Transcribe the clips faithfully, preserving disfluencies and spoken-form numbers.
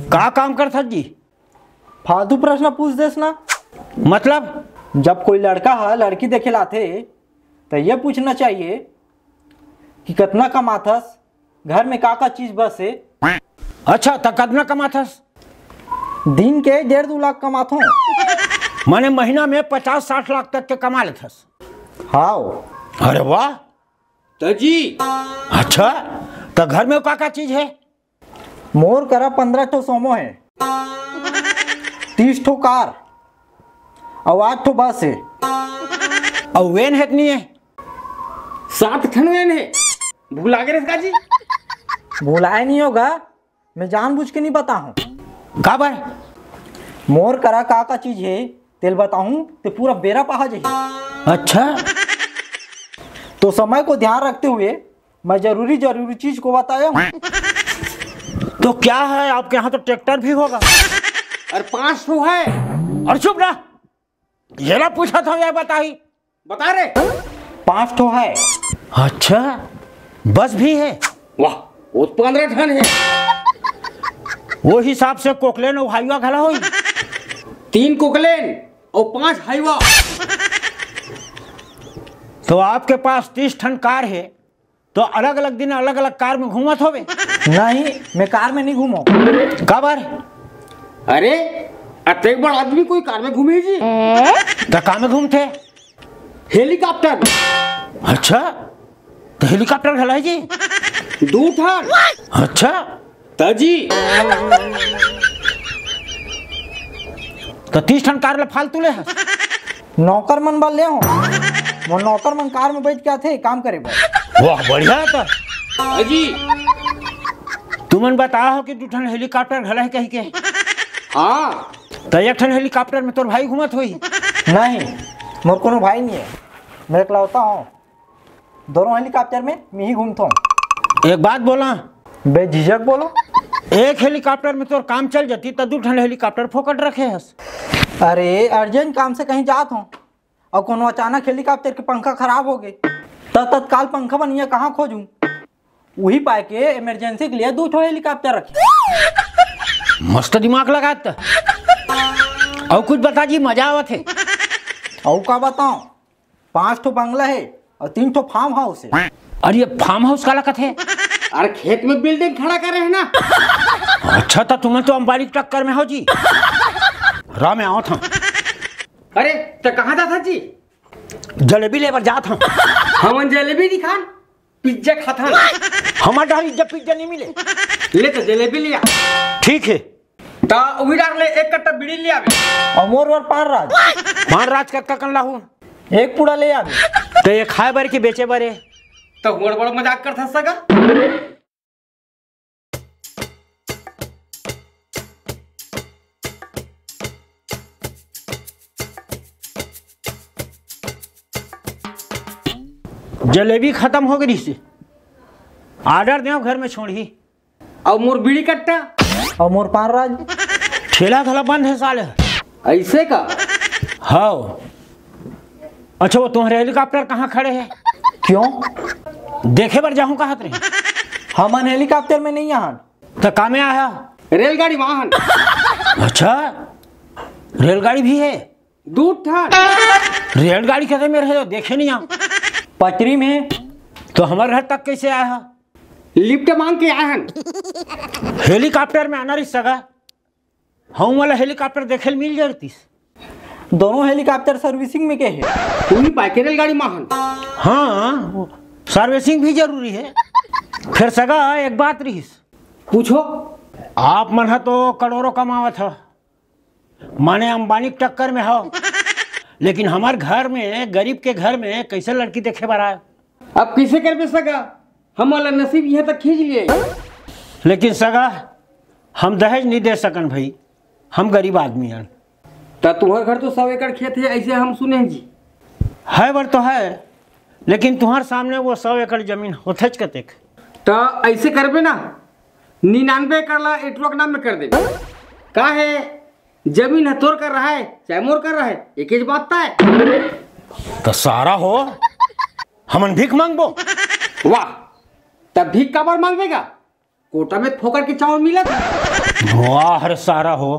का काम करथस जी? फालतू प्रश्न पूछ देस ना। मतलब? जब कोई लड़का ह लड़की देखे लाथे, त ये पूछना चाहिए कि कतना कमाथस, घर में का का चीज बस हे। अच्छा, त कतना कमाथस? दिन के डेढ़ दू लाख कमाथों। माने महीना में पचास साठ लाख तक के कमा लेथस? हाव। अरे वाह। त जी। अच्छा, त घर में का का चीज हे? मोर करा पंद्रह ठो सोमो हे, तीस ठो कार, अउ आठ ठो बस हे। अउ वेन हे कि नहीं हे? सात ठन वेन हे। भुला गे रेस का जी? भुलाए नहीं होगा, मैं जानबूझ के नहीं बताहूँ। काबर? मोर करा का का चीज हे, तेल बताहूँ ते पूरा बेरा पहा जाही। अच्छा। तो समय को ध्यान रखते हुए मैं जरूरी जरूरी चीज को बताया हूँ। तो क्या है, आपके यहाँ तो ट्रैक्टर भी होगा। अरे, पाँच ठो है। अरे चुप रह, येला पूछा था, ये बताही। बता रे। पाँच ठो है। अच्छा, बस भी है? वाह, वो तो पंद्रह ठन है। वो हिसाब से कोकलेन अउ हाईवा घला होई। तीन कोकलेन अउ पांच हाईवा। तो आपके पास तीस ठन कार है, तो अलग-अलग दिन अलग-अलग कार में घूमत होवे? नहीं, मैं कार में नहीं घूमो। काबर? अरे, अतेक बड़ आदमी कोई कार में घूमे जी? त का में घूमथे? हेलीकॉप्टर। अच्छा, त हेलीकॉप्टर घला हे जी? दू ठन। अच्छा। त जी। त तीस ठन कार ल फालतू ले हस? नौकर मन बर ले हो। मोर नौकर मन कार में बैठ के आथे काम करे बर। वाह, बढ़िया हे त। अजी। तुमन बताए हो कि दू ठन हेलीकॉप्टर घला हे कहिके। हाँ। त एक ठन हेलीकॉप्टर में तोर भाई घूमत होही? नहीं, मोर कोनो भाई नहीं है, मैं एकलौता हूँ। दोनों हेलीकॉप्टर में मैं ही घूमता हूँ। एक बात बोला। बेझिझक बोलो। एक हेलीकॉप्टर में तोर काम चल जाती त दू ठन हेलीकॉप्टर फोकट रखे हस। अरे, अर्जेंट काम से कहीं जात हूँ अउ कोनो अचानक हेलीकॉप्टर के पंखा खराब हो गए, त तत्काल पंखा बनिया कहाँ खोजूं? उही पाए के इमरजेंसी के लिए दू ठो हेलीकॉप्टर रखे। मस्त दिमाग लगात। अउ कुछ बता जी, मजा आवत हे। अउ का बताओ, पांच ठो बंगला हे अउ तीन ठो फार्म हाउस हे। अरे, ये फार्म हाउस काला कथे? अरे, खेत में बिल्डिंग खड़ा करे है ना। अच्छा, त तुमन तो अंबानी के टक्कर में हो जी। रा, मैं आवत हूँ। अरे, त कहाँ जात हस जी? जलेबी ले बर जात हूँ। हमन जलेबी नहीं खान, पिज्जा खाथन। हमर डहर इज्जत पिज्जा नहीं मिले। ले त जलेबी ले आ। ठीक है। त उही डार ले एक कट्टा बीड़ी ले आबे। अउ मोर बर पान राज। पान राज कतका कन लाहू? एक पुड़ा ले आबे। त ये खाए बर कि बेचे बर हे? त बड़ बड़ मजाक करथस सगा। जलेबी खतम हो गई से। ऑर्डर देव, घर में छोड़ही। अउ मोर बीड़ी कट्टा? अउ मोर पान राज? ठेला घला बंद हे साले। ऐसे का? हाव। अच्छा, वो तुम्हारे हेलीकॉप्टर कहाँ खड़े हे? क्यों? देखे बर जाहूँ कहत रहे। हमन हेलीकॉप्टर में नहीं आहन। त का में आया? रेलगाड़ी में आहन। अच्छा, रेलगाड़ी भी हे? दू ठन। रेलगाड़ी कते में रहे, देखे नहीं आहन। पटरी में। तो हमर घर तक कैसे आया? लिफ्ट मांग के आए हन। हेलीकॉप्टर में आना रही सगा, हम वाला हेलीकॉप्टर देखे ल मिल जातीस। दोनों हेलीकॉप्टर सर्विसिंग में के हे? उही पाए के रेलगाड़ी में आहन। हाँ, सर्विसिंग भी जरूरी हे। फिर सगा, एक बात रहीस। पूछो। आप मन ह तो करोड़ों कमावत ह, माने अंबानी के टक्कर में हो, लेकिन हमर घर में, गरीब के घर में कैसे लड़की देखे बर आए? अब कैसे करबे सगा, हमला नसीब यहाँ तक खींच लिए। लेकिन सगा, हम दहेज नहीं दे सकन भाई, हम गरीब आदमी हन। त तुहर घर तो सौ एकड़ खेत हे, ऐसे हम सुने हैं जी। है बर तो है, लेकिन तुहर सामने वो सौ एकड़ जमीन होथेच कतेक। त ऐसे करबे ना, निन्यानवे एकड़ ला एटुआ के नाम में कर दे। का हे, जमीन ह तोर कर रहा है, चाहे मोर कर रहा है, एकेच बात ताय। त सारा हो, हमन भीख मांगबो? वाह, तब भीख काबर मांगबे गा? कोटा में फोकट के चावल मिलत हे। वाह रे सारा हो,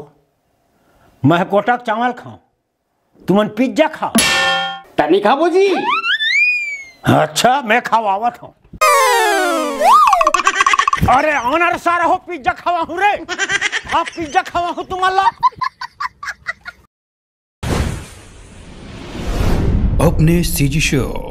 मैं कोटक चावल खाऊं, तुमन पिज्जा खाओ। तनी खाबो जी। अच्छा, मैं खवावत हूँ। अरे आना रे सारा हो, पिज्जा खवाहूँ रे। अब पिज्जा खवाहूँ तुमन ला। अपने सीजी शो